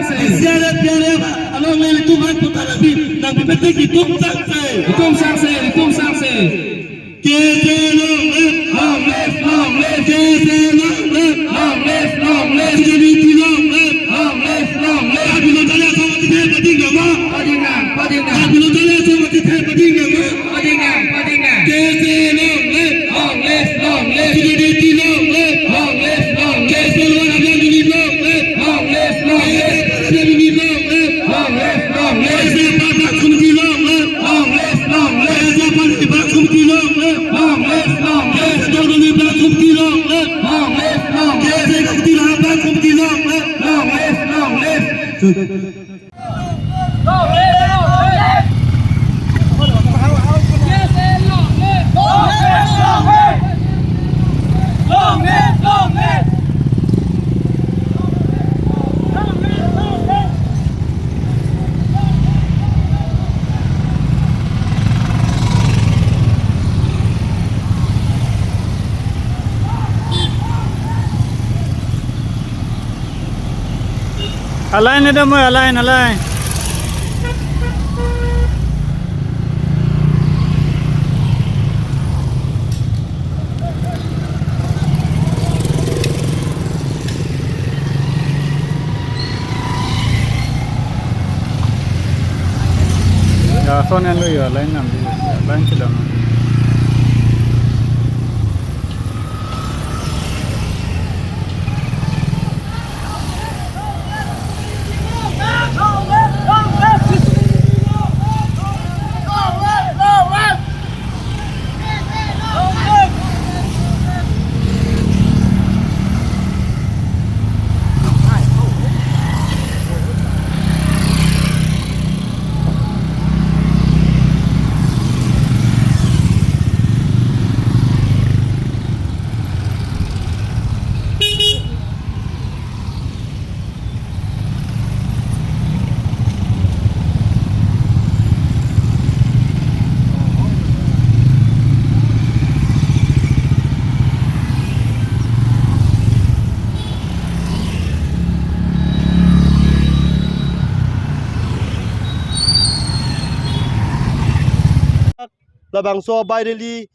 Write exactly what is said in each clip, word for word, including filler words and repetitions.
C R P F, C R P F along le ilitum aphan putar abi nangpipete kitum sangse. Kitum sangse, kitum sangse. K J long live, long live, long live. K J long live, long live, long live. C J D T long live, long live, long live. Karbi Lo Charli Asong athe pading nangma. Pading nang, pading nang. Karbi Lo Charli Asong athe pading nangma. Pading nang, pading nang. K J long live, long live, long live. C J D T long live, long live, long live. K S A Lower Habyan Unit long live, long live, long live. K S A Habyan Unit long live, long live, long live. K S A Upper Branch Committee long live, long live, long live. K S A Upper Branch Committee long live, long live, long live. K S A Dolloli Branch Committee long live, long live, long live. K S A Kakuti Lahang Branch Committee long live, long live, long live. Alain ada mo, alain, alain. Ya, son yang lu ya, alain nang, alain sila. Labangso abai rally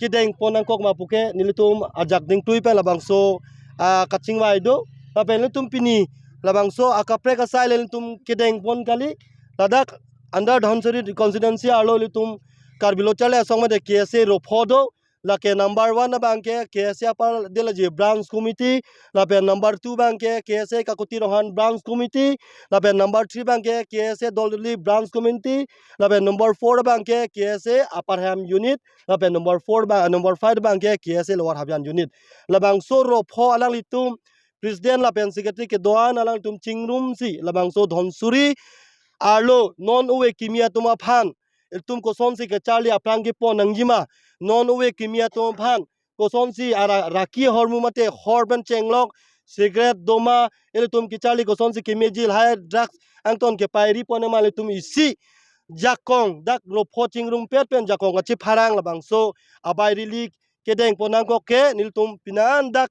kedeng pon nangkok ma puke nelitum ajak dingtui pen labangso, ah, kachingvai do. Lapen nelitum pini labangso akaprek asai le nelitum kedeng pon kali. Ladak under Dhansiri constituency arlo nelitum Karbi Lo Charli Asong mate K S A ropho do. Lake number one abangke K S A Upper Delaji Branch Committee, lapen number two abangke K S A Kakuti Ronghang Branch Committee, lapen number three abangke K S A Dolloli Branch Committee, lapen number four abangke K S A Upper Habyan Unit, lapen number four ba, number five abangke K S A Lower Habyan Unit. Labangso ropho alanglitum President lapen Secretary kedo-an alanglitum chingrumsi labangso Dhansiri arlo non ove kimi atum aphan ilitum kosonsi kacharli aphrang kepon nangjima, non ove kimi atum aphan kosonsi ara raki ahormu mate hor pen chenglok, cigarette doma, ilitum kacharli kosonsi kemeji lahai drugs angton kepairi pon ma ilitum isi jakong dak ropho chingrumpet pen jakong kachipharang labangso abai rally kedeng pon nangkok ke nelitum pinan dak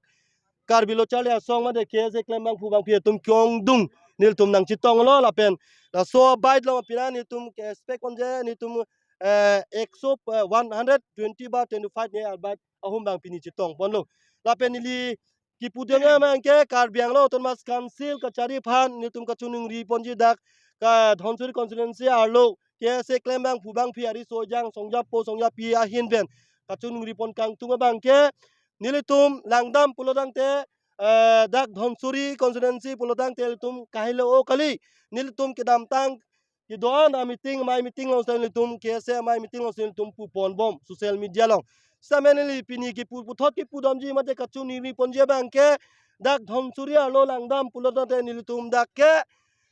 Karbi Lo Charli Asong mate K S A klembangphu bangphi atum ke-ongdung nelitum nangchetonglo lapen laso abai along pinan nelitum ke-expect ponji nelitum, eh, ekso, eh, one hundred twenty ba twenty-five ne abai ahum abang pini chetong ponlo. Lapen neli kipudam abangke Karbi Anglong Autonomous Council kachari aphan nelitum kachiningri ponji dak ka Dhansiri constituency arlo K S A klembangphu bangphi ariso ejang songjapo songjapi ahin pen kachiningri pon kangtung abangke nelitum langdam pulotangte, eh, dak Dhansiri constituency pulotangte nelitum kahelo kali, nelitum kedamtang kedo-an ameeting, amei meeting along seta nelitum K S A amei meeting along seta nelitum pu ponbom social media along. Seta neli pini kipu puthot kipudamji mate kachiningri ponji abangke dak Dhansiri arlo langdam pulotangte nelitum dak ke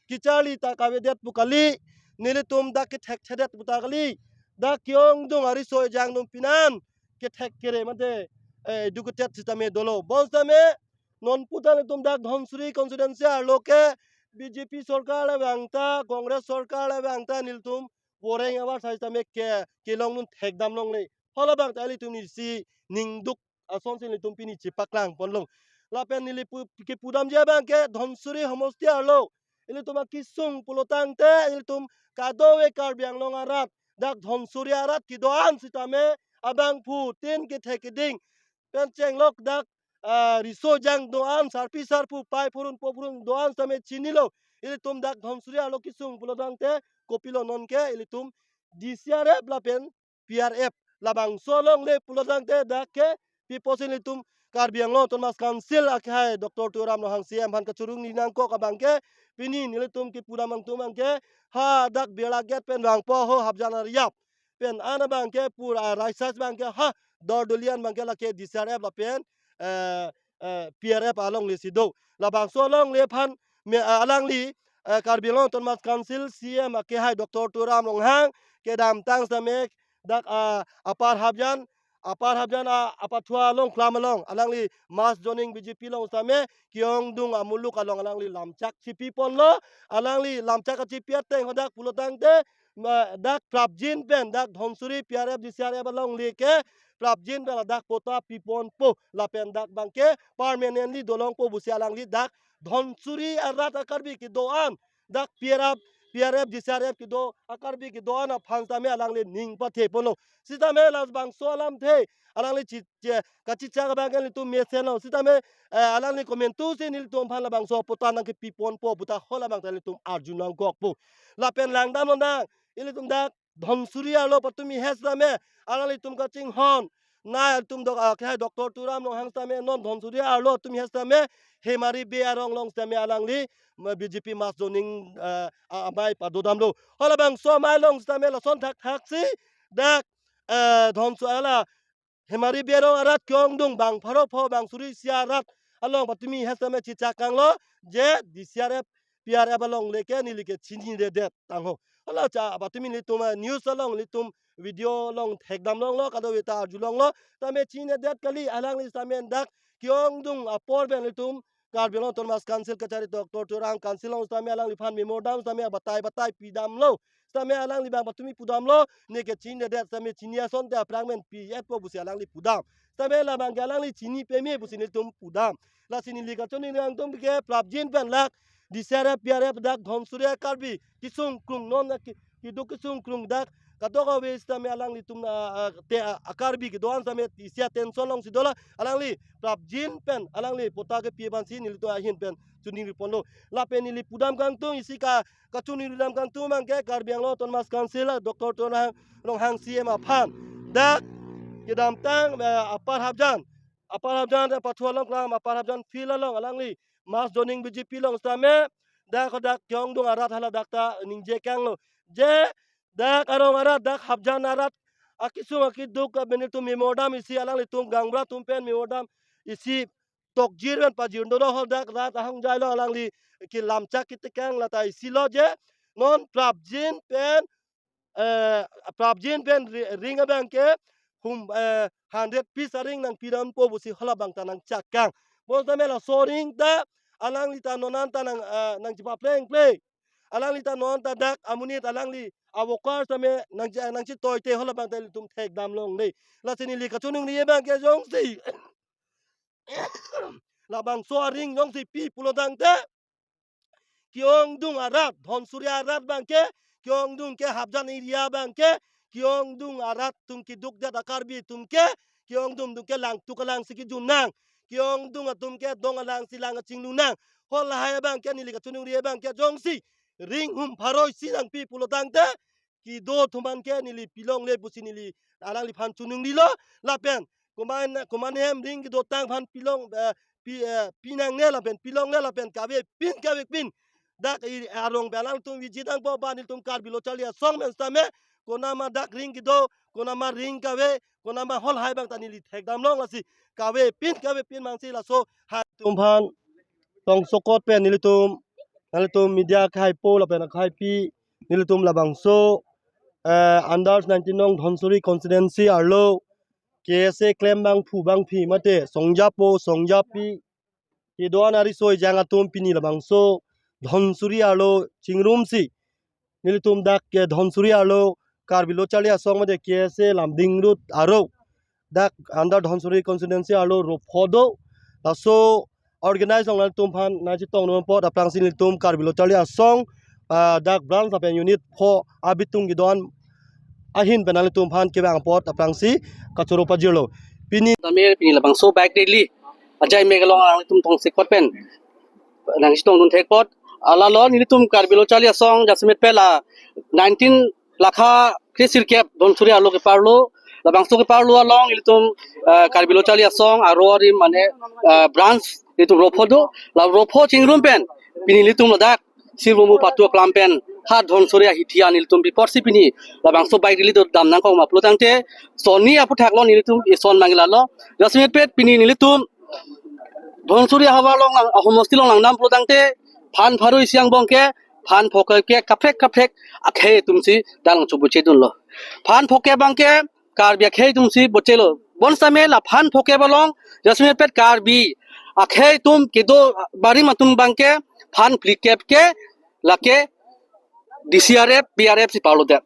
kacharli ta kavedet pu kali, nelitum dak kethekthedet pu ta kali, dak ke-ongdung ariso ejang atum pinan kethek kere mate, eh, educated sitame dolo. Bonsitame non puta nelitum dak Dhansiri constituency arlo ke B J P sorkar le vangta, Congress sorkar le vangta nelitum boreng avar sai sitame ke kelong nangthekdam longle. Halabangta ilitum nisi ningduk asonsi nelitum pini chepaklang ponlong. Lapen neli pu, kipudamji abangke Dhansiri homosti arlo ilitum akesung pulotangte ilitum kadokave Karbi Anglong arat, dak Dhansiri arat kedo-an sitame abangphutin kethek keding pen chenglok dak, ah, riso ejang do-an, sarpi sarpo, pai phurun po phurun do-an sitame chinilo. Ilitum dak Dhansiri arlo kesung pulotangte kopilo nonke ilitum D C R F lapen P R F labangso alongle pulotangte dak ke pipo si ilitum Karbi Anglong Autonomous Council akhai Doctor Tuliram Ronghang C E M aphan kachoro-i nangkok abangke pini nelitum kepudam angtum abangke ha dak Birla Gate pen vangpo ho Hapjan Ariyap pen an abangke pura raisas abangke ha Dordolian abangke lake D C R F lapen, eh, eh, P R F alongle si do. Labangso alongle aphan me, eh, alangli, eh, Karbi Anglong Autonomous Council C E M akhai Doctor Tuliram Ronghang kedamtang sitame dak, ah, Upper Hapjan, Upper Hapjan, ah, apathu along klam along alangli mass joining B J P along sitame ke-ongdung amuluk along alangli lamchak chipiponlo. Alangli lamchak kachipi ateng hadak pulotangte ma, dak prapjin pen dak Dhansiri P R F D C R F alongle ke prapjin pen dak patta piponpo lapen dak abangke permanently dolongpo pusi alangli dak Dhansiri arat a-Karbi kedo-an dak P R F, P R F D C R F kedo a-Karbi kedo-an aphan sitame alangli ning patheponlo. Sitame labangso alamthe alangli chi, chi, kachechak abangke nelitum mesenlo. Sitame, eh, alangli komantu si nelitum aphan labangso patta nangkepiponpo pu ta hala abangta nelitum arju nangkokpo. Lapen langdamlonang, ilitum dak Dhansiri arlo patumi het sitame alanglitum kachinghon. Na ilitum dok, ah, akhai Doctor Tuliram Ronghang sitame non Dhansiri arlo patumi het sitame Hemari Bey arong along sitame alangli ma, B J P mass joining, ah, a-, amei padodamlo. Halabangso amei along sitame lason thakthaksi dak, eh, Dhansu hala Hemari Bey arong arat ke-ongdung bang pharo pho bang suri isi arat along patumi het sitame chechak kanglo, je D C R F, P R F alongle ke neli ke chininedet tangho. Hala cha patumi nelitum, eh, news along nelitum video along thekdamlonglo, kadokave ta arjulonglo, tame chininedet kali, alangli sitame dak ke-ongdung apor pen nelitum Karbi Anglong Autonomous Council kachari Doctor Tuliram Council along sitame alangliphan memorandum sitame batai batai pidamlo. Sitame alangli abang patumi pudamlo, neke chininedet sitame chini asonte aphrang pen pi-etpo pusi alangli pudam. Sitame labangke alangli chini peme pusi nelitum pudam. Lasi neli kachoningri angtum ke prapjin pen dak D C R F, P R F dak Dhansiri a-Karbi kesung krung non a ki, keduk kesung krung dak kadokave sitame alanglitum, ah, ah, te, ah, a-Karbi kedo-an sitame isi a-tension alongsi dola, alangli prapjin pen alangli patta kepi aphansi nelitum ahin pen choningriponlo. Lapen neli pudam kangtung isi ka, kachoningridam kangtung abangke Karbi Anglong Autonomous Council a Doctor Tuliram Ronghang C E M aphan. Dak kedamtang, eh, Upper Hapjan, Upper Hapjan apathu along klam, Upper Hapjan field along alangli mass joining B J P along sitame dak hadak ke-ongdung arat hala dak ta ningje kanglo. Je dak arong arat, dak Hapjan arat akesung akeduk aben nelitum memorandum isi, alanglitum gaonbura atum pen memorandum isi tokjir pen pajirno do, hadak rat ahongjai along alangli kelamchak ketekang lata isi lo, je non prapjin pen, eh, prapjin pen ri-, ring abangke hum, eh, hundred piece aring nangpidampo pusi hala abangta nangchak kang. Bonsitame laso aring ta alangli ta non an ta nang, eh, nangchepaplengple. Alangli ta non ta dak amonit alangli a-worker sitame nangche, nangchetoite hala abangta ilitum thekdamlongle. Lasi neli kachoningri abangke jongsi labangso aring jongsi pi pulotangte ke-ongdung arat, Dhansiri arat abangke, ke-ongdung ke Hapjan area abangke, ke-ongdung arat atum keduk dak a-Karbi atum ke, ke-ongdung atum ke langtuk alangsi kejun nang, ke-ongdung atum ke dong alangsi lang kachinglun nang. Halahai abangke neli kachoningri abangke jongsi ring hum pharo isi nangpi pulotangte kedo atum aphan ke neli pilongle pusi neli alangliphan choningrilo. Lapen komat, komat hem ring kedotang aphan pilong, eh, pi, eh, pinangne lapen pilongle lapen kavepin kavepin dak i arong pen alangtum visit nangpo ba nelitum Karbi Lo Charli Asong pen sitame konama dak ring kedo, konama ring kave, konama halahai abangta neli thekdamlong, lasi kavepin kavepin mangsi laso hai atum aphan tongsokot pen nelitum, nelitum media akhaipo lapen akhaipi, nelitum labangso, eh, under nineteen nong Dhansiri constituency arlo K S A klem bangphu bangphi mate songjapo songjapi kedo-an ariso ejang atum pini labangso Dhansiri arlo chingrumsi nelitum dak ke Dhansiri arlo Karbi Lo Charli Asong mate K S A Lumding Road arlo dak under Dhansiri constituency arlo ropho do. Laso organize along nanglitum aphan nangchetongdun apot aphrangsi nelitum Karbi Lo Charli Asong, ah, dak branch lapen unit pho abitung kedo-an ahin pen nanglitum aphan kevang apot aphrangsi kachoro pajirlo. Pini tame pini labangso bike rally ajai mek along nanglitum tongsekot pen nangchetongdun thek apot, ah, lalo nelitum Karbi Lo Charli Asong jasemet pen la nineteen lakha kre sirkep Dhonsuri arlo keparlo, labangso keparlo along ilitum, eh, Karbi Lo Charli Asong aro arim mane, eh, branch ilitum ropho do, la ropho chingrum pen pini ilitum ladak Sirbomu patu aklam pen ha Dhonsuri ahithi an ilitum pi apotsi pini labangso bike rally dodam nangkok ma pulo tangte, sonni aphuthak lo nelitum ison mangila lo. Jasemet pen pini nelitum Dhonsuri ahavar along lang, ahomosti along langdam pulo tangte, phan pharo isi angbong ke phan phokep ke kaprek kaprek akhei atumsi dang chubuchedunlo. Phan phokep abang ke Karbi akhei atumsi bochelo. Bonsitame la phan phokep along jasemet pen Karbi akhei atum kedo barim atum abang ke phan phlikep ke lake D C R F, B R F si parlo det.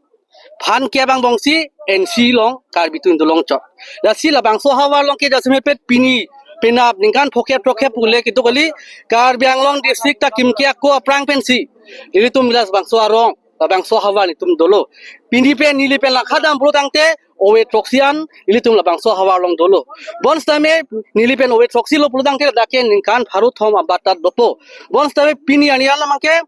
Phan kep angbongsi N C along Karbi atum dolong chot. Lasi labangso ahavar along ke jasemet pen pini penap ningkan phokep phokep pule kedo kali, Karbi Anglong district ta kimke ako aphrang pensi ilitum labangso arong, labangso ahavar nelitum dolo. Pini pen neli pen langkha dam pulo tangte ove throksi an ilitum labangso ahavar along dolo. Bonsitame neli pen ove throksi lo pulo tangte dak ke ningkan pharo thom abatat dopo. Bonsitame pini arni alam abang ke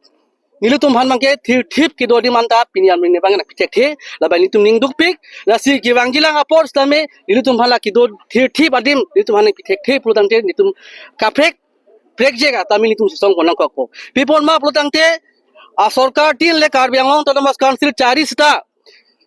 nelitum aphan abang ke thirthip kedo adim anta pini arni abang nangpithekthe, lapen nelitum ning dukpik, lasi kevangji lang apor sitame nelitum aphan la kedo thirthip adim nelitum aphan nangpithekthe pulo tangte nelitum kaprek prekjek atame nelitum sesong pon nangkokpo. Pi apot ma pulo tangte, asorkar tin le Karbi Anglong Autonomous Council chari sita,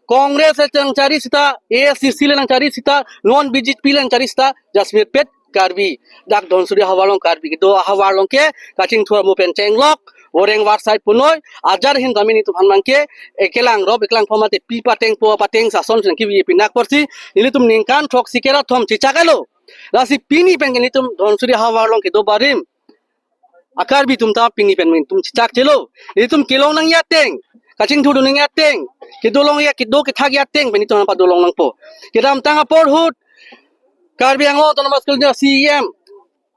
Congress le nangchari sita, A S D C le nangchari sita, non B J P le nangchari sita, jasemet pen Karbi dak Dhonsuri ahavar along Karbi kedo ahavar along ke kachingthur amu pen chenglok, voreng varsai punoi, ajar ahin tame nelitum aphan abang ke ekelang rop ekelang pho mate pi pateng po pateng sason sing kivi pinak apotsi nelitum ningkan throksi kera thom chechak alo. Lasi pini pen ke nelitum Dhonsuri ahavar along kedo barim a-Karbi atum ta pini pen nelitum chechakchelo. Nelitum kelong nangji ateng, kachingthurdun nangji ateng, kedo longji, kedo kethakji ateng pen nelitum padolong nangpo. Kedamtang apor ahut Karbi Anglong Autonomous Council C E M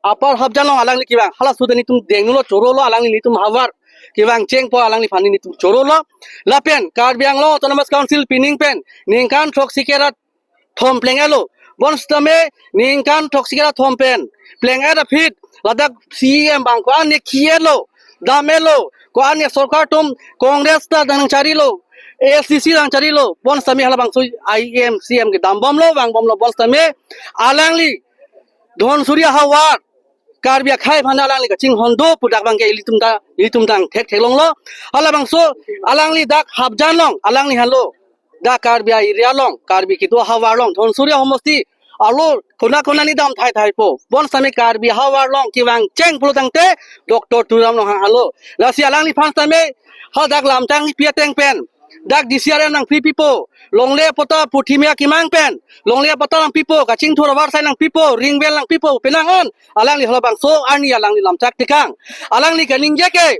Apar Hapjan along alangli kevang, halaso ta nelitum denglo, chorolo, alangli nelitum ahavar kevang chengpo, alangliphan nelitum chorolo. Lapen Karbi Anglong Autonomous Council pining pen ningkan throksi kera thom pleng-etlo. Bonsitame ningkan throksi kera thom pen pleng-et aphi ladak C E M abang ko-an ne ki-etlo, dam-etlo, ko-an ne sorkar atum Congress ta nangcharilo, A S D C nangcharilo. Bonsitame halabangso I M C M kedam bomlo, vangbomlo. Bonsitame alangli Dhonsuri ahavar Karbi akhei aphan alangli kachinghon do pu dak abang ke ilitum ta, ilitum ta thekthe longlo. Halabangso alangli dak Hapjan along, alangli henlo dak Karbi a-area along, Karbi kedo ahavar along, Dhonsuri ahomosti arlo kona kona ni dam thai thaipo. Bonsitame Karbi ahavar along kevang cheng pulo tangte Doctor Tuliram Ronghang henlo. Lasi alangliphan sitame hadak lamtang pi ateng pen dak D C R F nangpri pipo, longle patta purthimya kemang pen longle patta nangpipo, kachingthur avarsai nangpipo, ring well nangpipo, penang an alangli halabangso arni alangli lamchak tekang. Alangli kaningje ke,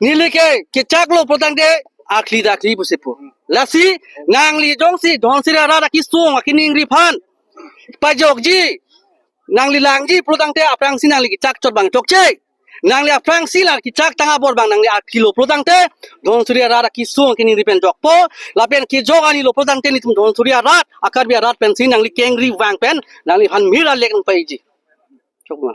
neli ke kechaklo pulo tangte, akhli dak akhli pusi pu. Lasi nangli jongsi Dhonsuri arat akesung akeningri aphan pajokji, nangli langji pulo tangte aphrangsi nangli kechak chot abang chokche. Nangli aphrangsi la kechak tang abor abang nangli akhli lo pulo tangte, Dhonsuri arat akesung akeningri pen jokpo, lapen kejok ani lo pulo tangte nelitum Dhonsuri arat, a-Karbi arat pensi nangli kengri vang pen nangliphan mir alek nangpaiji. Chokma.